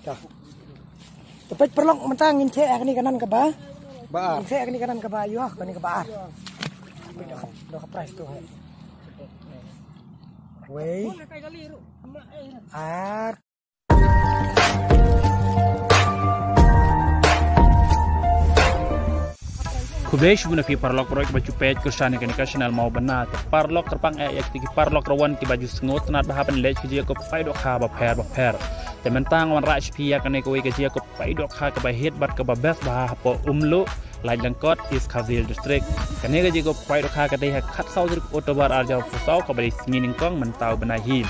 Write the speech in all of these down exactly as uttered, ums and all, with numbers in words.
Te peit paralok mynta ngin check ïa kane ka nan kaba. Ba. Ngin check ïa kane ka nan kaba ïoh, kane kaba ar. Peit da ka, da ka price tu. Wei. Ar. Khublei shibun ïa phi paralok baroh kiba ju peit kyrshan ïa kane ka channel Mawbynna. Te paralok kyrpang eh ïa kito ki paralok rawan kiba ju sngewtynnat bha ban leit ka jingïakob khwai dohkha bapher bapher. Te mynta nga wanrah sha phi ïa kane kawei ka jingïakob khwai dohkha kaba hit bad kaba best bha hapoh Umluh, Laitlangkot, East Khasi Hills District. Kane ka jingïakob khwai dohkha ka dei ha khatsaw tarik October arhajar arphew saw kaba dei sngi nyngkong mynta u bnai hi.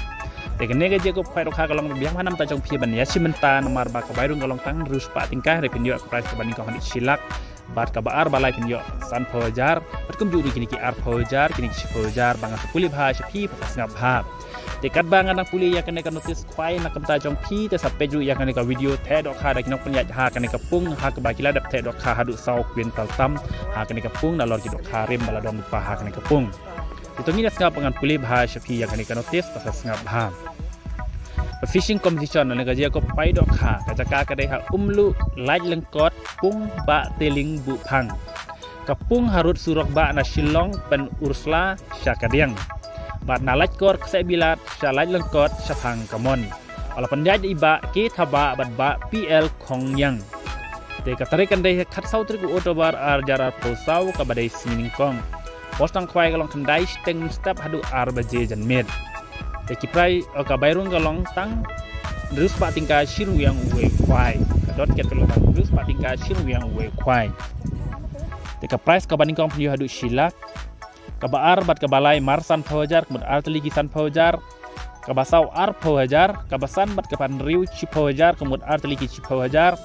Te kane ka jingïakob khwai dohkha ka long ba biang bha na ka bynta jong phi ban ïashim bynta namar ba ka bai rung ka long tang hynriew spah tyngka, hynrei phin ïoh ka prize kaba nyngkong haduh shi lak. Bad kaba ar ba lai phin ïoh sanphew hajar, bad kumjuh ruh kine ki arphew hajar, kine ki shiphew hajar, ba nga sa pule bha sha phi, ba sa sngap bha. Te katba nga dang pule ïa kane ka notice khwai na ka bynta jong phi, te sa peit ruh ïa kane ka video theh dohkha da ki nongpynïaid ha kane ka pung, ha kaba ki la dep theh dohkha haduh saw kwintal tam ha kane ka pung, nalor ki dohkha rim ba la don lypa ha kane ka pung. Te to ngin ïa sngap ba ngan pule bha sha phi ïa kane ka notice, ba sa sngap bha. Fishing competition, lane ka jingïakob khwai dohkha, ka jaka ka dei ha Umluh, Laitlangkot, Pung Bah Teling Buhphang. Ka pung harud surok bah na Shillong, Pynursla sha Kadiang. Bad na Laitkor Ksehbilat sha Laitlangkot shaphang ka Mon. Ba la pynïaid da i Bah K Thabah bad Bah P L Khongngiang. Te ka tarik kan dei ha khatsaw tarik u October arhajar arphew saw kaba dei sngi nyngkong. Por sdang khwai ka long khyndai shiteng mynstep haduh ar baje janmiet. Te ki prize, oh, ka bai rung ka long tang hynriew spah tyngka shi ryngwiang uwei u khwai. Ka dot ket ka long tang hynriew spah tyngka shi ryngwiang uwei u khwai. Te ka prize kaba nyngkong phin ïoh haduh shi lak. Kaba ar bad kaba lai mar sanphew hajar, ka mut ar tylli ki sanphew hajar. Kaba saw arphew hajar, kaba san bad kaba hynriew shiphew hajar, ka mut ar tylli ki shiphew hajar.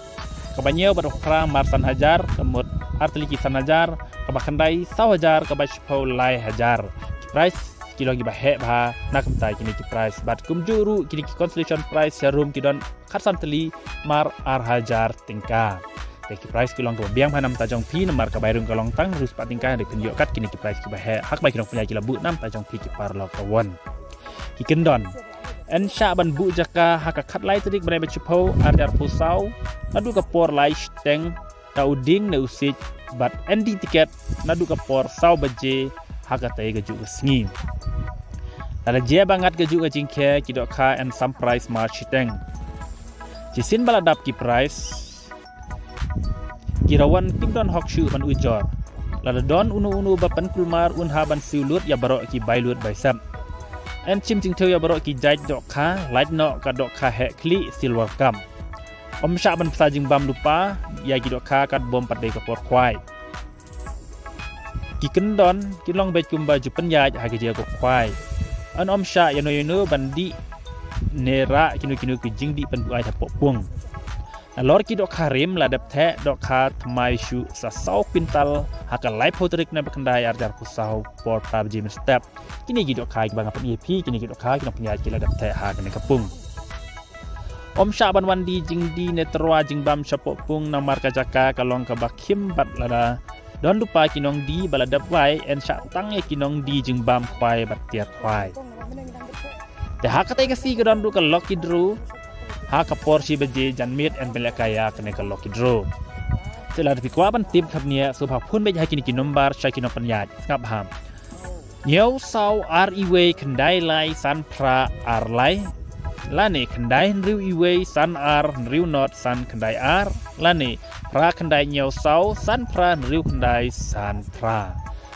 Kaba hynñiew bad kaba phra mar san hajar, ka mut ar tylli ki san hajar. Kaba khyndai saw hajar, kaba shiphew lai hajar. Ki prize ki long kiba heh bha na ka bynta kine ki prize. Bad kumjuh ruh kine ki consolation prize sharum ki don khatsan tylli mar ar hajar tyngka. Te ki prize ki long kaba biang bha na ka bynta jong phi namar ka bai rung ka long tang hynriew spah tyngka, hynrei phin ïoh kat kine ki prize kiba heh ha kaba ki nongpynïaid ki la buh na ka bynta jong phi ki paralok rawan. Ki kyndon. Yn shah ban buh jaka ha ka khatlai tarik bnai ba shiphew arhajar arphew saw naduh ka por lai shiteng, da u dieng ne u siej, bad yn die tiket naduh ka por saw baje ha katei kajuh ka sngi. Lada jia ba ngat kajuh ka jingkhia, ki dohkha yn sam prize mar shiteng. Shisien ba la dap ki prize, ki rawan kim don hok shuh ban ujor. Lada don uno uno ba pynkulmar, un hap ban siew lut ïa baroh ki bai lut bai sep. Yn shim jingthew ïa baroh ki jait dohkha, lait noh ka dohkha heh khlieh, silver cup. Ym shah ban bsa jingbam lypa ïa ki dohkha katba ym pat dei ka por khwai. Ki kyndon ki long beit kumba ju pynïaid ha ka jingïakob khwai. Yn ym shah ïano ïano ban dih ne rah kino kino ki jingdih pynbuaid hapoh pung. Nalor ki dohkha rim, la dep theh dohkha thymmai shuh sa saw kwintal ha ka laiphew tarik bnai ba khyndai arhajar arphew saw por phra baje mynstep. Kine ki dohkha kiba nga pyni ïa phi, kine ki dohkha ki nongpynïaid ki la dep theh ha kane ka pung. Ym shah ban wan die jingdie ne tyrwa jingbam shapoh pung namar ka jaka ka long kaba khim bad lada don lypa ki nongdie ba la dep wai, yn shah tang ïa ki nongdie jingbam khwai bad tiar khwai. Te ha katei ka sngi ka don ruh ka lucky draw ha ka por shi baje janmiet, yn pynlehkai ïa kane ka lucky draw. Te lada phi kwah ban tip khapngiah, sngewbha phone beit ha kine ki number sha ki nongpynïaid. Sngap bha. Hynñiew saw ar iwei khyndai lai san phra ar lai, lane khyndai hynriew iwei san ar hynriew nod san khyndai ar, lane phra khyndai hynñiew saw san phra hynriew khyndai san phra.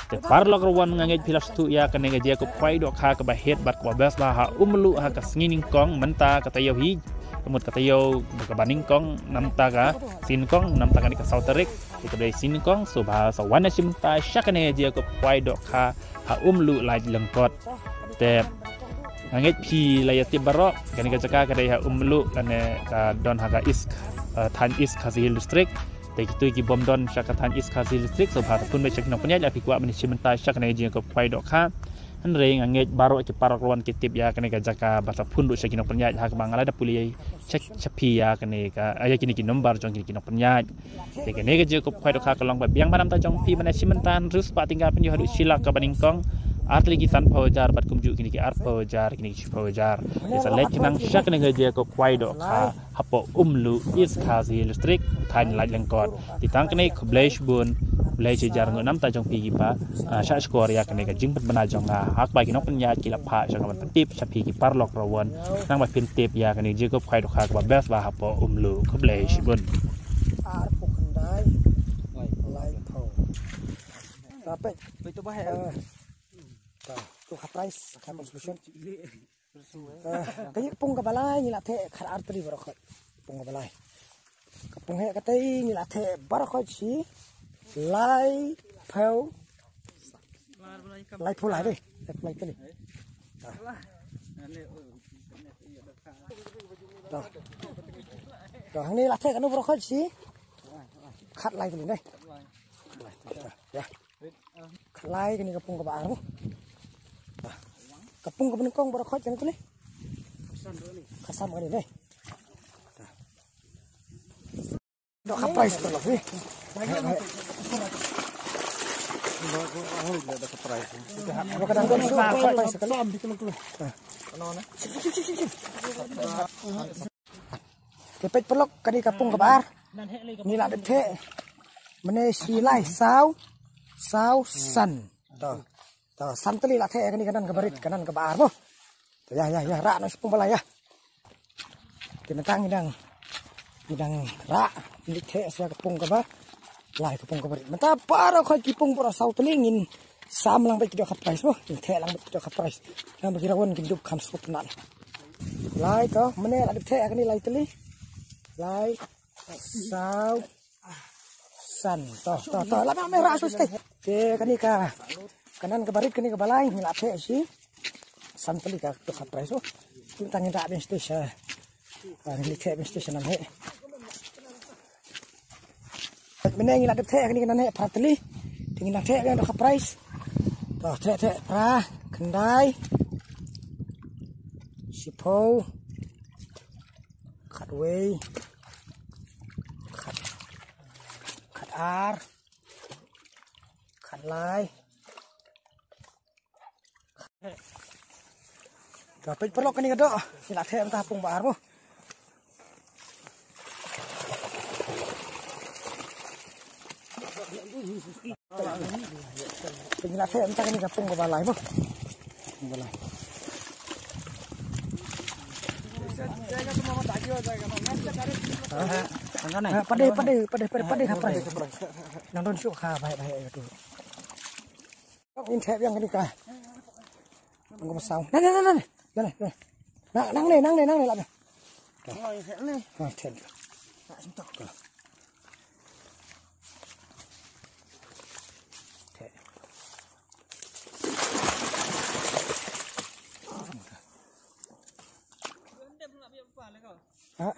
Te paralok rawan, nga ngeit phi la sngewthuh ïa kane ka jingïakob khwai dohkha kaba hit bad kaba best bha ha Umluh ha ka sngi nyngkong mynta ka taïew hi. Ka mut ka taïew kaba nyngkong namar ka sngi nyngkong namar kane ka saw tarik. Te kaba dei sngi nyngkong, sngewbha sa wan ïashim bynta sha kane ka jingïakob khwai dohkha ha Umluh, Laitlangkot. Te nga ngeit phi la ïa tip baroh, kane ka jaka ka dei ha Umluh, kane ka don ha ka East, eh, thaiñ East Khasi Hills District. Te kito ki bym don sha ka thaiñ East Khasi Hills District, sngewbha phone beit sha ki nongpynïaid lada phi kwah ban ïashim bynta sha kane ka jingïakob khwai dohkha. Hynrei nga ngeit baroh ki paralok rawan ki tip ïa kane ka jaka, bad sa phone ruh sha ki nongpynïaid ha kaba nga la dep pule check sha phi ïa kane ka, ïa kine ki number jong kine ki nongpynïaid. Te kane ka jingïakob khwai dohkha ka long ba biang bha na ka bynta jong phi ban ïashim bynta, hynriew spah tyngka phin ïoh haduh shi lak kaba nyngkong, ar tylli ki sanphew hajar bad kumjuh kine ki arphew hajar, kine ki shiphew hajar. Te sa leit ki nang sha kane ka jaka khwai dohkha hapoh Umlu, East Khasi Hills District, thaiñ Laitlengkot. Te tang kane, khublei shibun, khublei shihajar nguh na ka bynta jong phi ki ba, ah, shah shkor ïa kane ka jingpynbna jong nga. Haba ki nongpynïaid ki la phah sha nga ban pyntip sha phi ki paralok baroh. Nang ba phin tip ïa kane ka jingkhwai dohkha kaba best ba hapoh Umlu. Khublei shibun. Arphew khyndai, laiphew. Rapet. Itu bah, eh. Ta, tu ka price, ka solution. Eh, ka ngi ka pung kaba lai ngi la theh khat ar tylli baroh khoit. Pung kaba lai. Ka pung heh katei ngi la theh baroh khoit shi laiphew. Laiphew lai dei. Laiphew lai tylli. Dah. Dah, hangne la theh katno baroh khoit shi khat lai tylli dei. Ïa. Khat lai, kane ka pung kaba ar mo. Ka pung kaba nyngkong baroh khoit kane tu ne. Ka sam kane ne. Dohkha price tu lah, eh. Dohkha price. Dohkha price kane. Te peit paralok, kane ka pung kaba ar. Ngi la dep theh. Mynne shi lai, saw, saw, san. To. To, san tylli la theh kane ka nan kaba rit, ka nan kaba ar mo. To, ïa, ïa, ïa, rah noh shi pung ba lai ïa. Te mynta ngi dang, ngi dang rah, ngi theh sha ka pung kaba lai, ka pung kaba rit. Mynta baroh khoit ki pung baroh saw tylli ngin sam lang bad ki dohkha price mo. Ngin theh lang bad ki dohkha price. Nang ba ki rawan kin dup kham sngewtynnat. Lai to, mynne la dep theh kane lai tylli. Lai, saw, san. To, to, to. Lah, meh, meh, rah shuh shuh. Te kane ka, ka nan kaba rit, kane kaba lai ngi la theh shi san tylli, ka dohkha price. Oh. Mynta ngin rah biang stage, ah, ngin theh biang stage nan heh. Mynne ngi la dep theh kane ka nan heh phra tylli. Te ngin nang theh biang dohkha price. To, theh, theh, phra, khyndai, shiphew, khatwei, khat, khat ar, khat lai. Ka peit paralok, kane ka doh ngi la theh mynta ha pung ba ar mo. Peit, ngi la theh mynta kane ka pung kaba lai mo. Kaba lai. Ha, pade, pade, pade, pade, pade ka price. Nang don shuh ka, baik, baik, itu. Ngin theh biang kane ka. Nang ko saw. Nang, nang, nang, nang. Nang, nang, nang, nang, nang, nang, nang. Ha, theh. Theh. Ha?